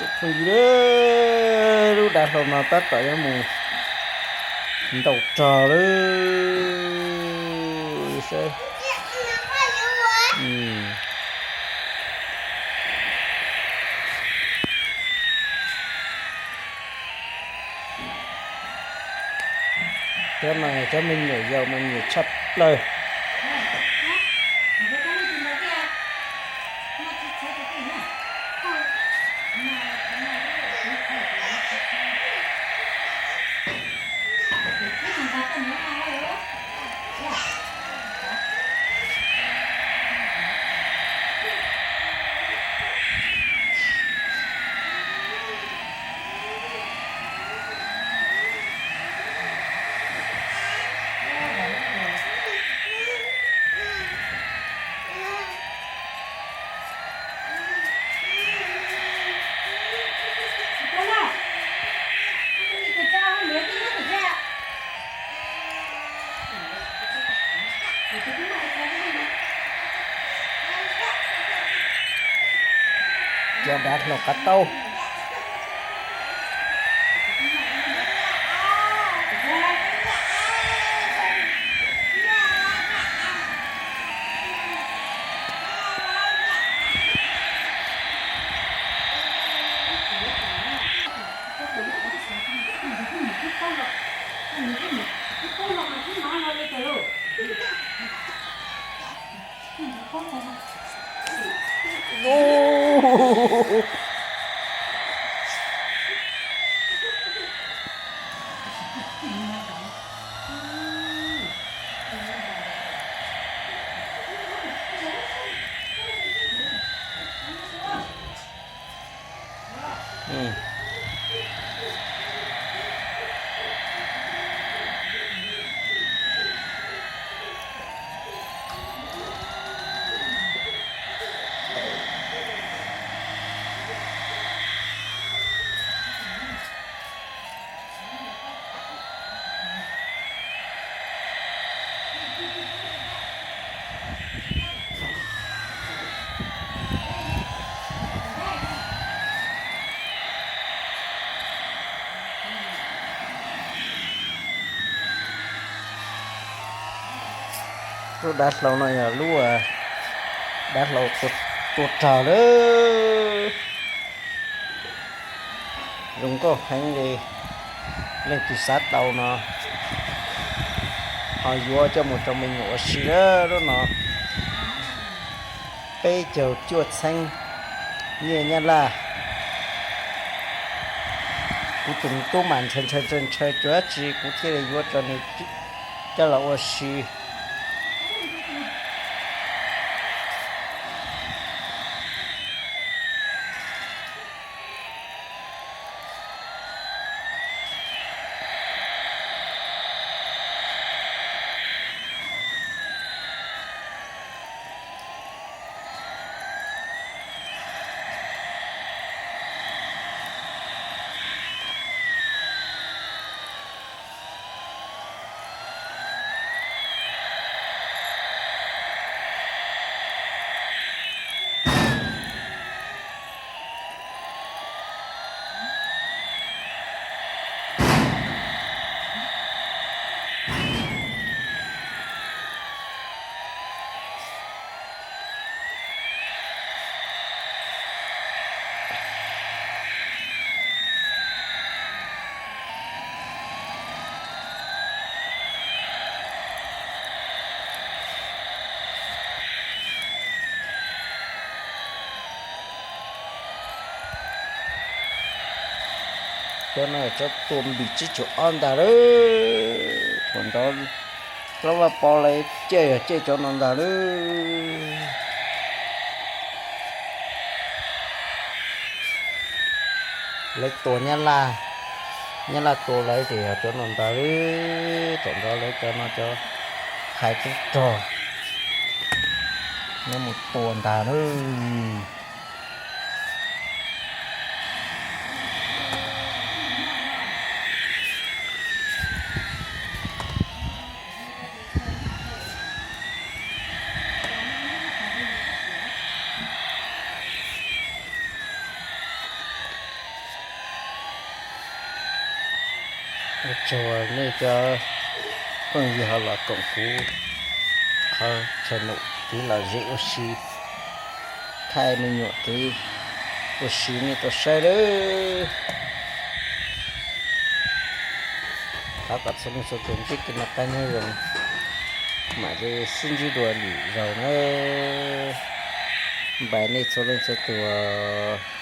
Phooj ywg, lub dav hlau no tab tom yuav mus ntaus rog lawm. Cov no cov me nyuam yaus mas nyiam tshaj plaws. Cov dav hlau qab taub. Lub dav hlau no yog lub dav hlau tua rog lawm. Zoo nkauj heev li. Leej twg xav tau no ho yuav coj mus rau me nyuam ua si lawm lub no. Peb caug cuaj txheeb nyiaj Nyab Laj. Kuv tus tub mas ntshaw ntshaw ntshaw ntshaw cuav tsi kuv thiaj li yuav rau nws coj los ua si. Cov no cov tua npis tsib caug ob ntag lawm. Thaum ntawd Hlob Vaj Pov lawv caij yog caij cov no ntag lawm. Lawv tua Nyab Laj, Nyab Laj tua lawv ces yog cov no ntag lawm. Thaum ntawd lawv cov no cov hais tub rog, lawv mus tua ntag lawm. Ua tsaug nej cov phooj ywg ho los koom kuv qhov channel, kuv los zem ua si, thaij me nyuam kev ua si nej tau saib lawm. Thov kom txhua leej txhua tus ntsib kev noj qab nyob zoo, mam li sib ntsib dua lwm zaus nawb. Npaj nej txhua leej txhua tus.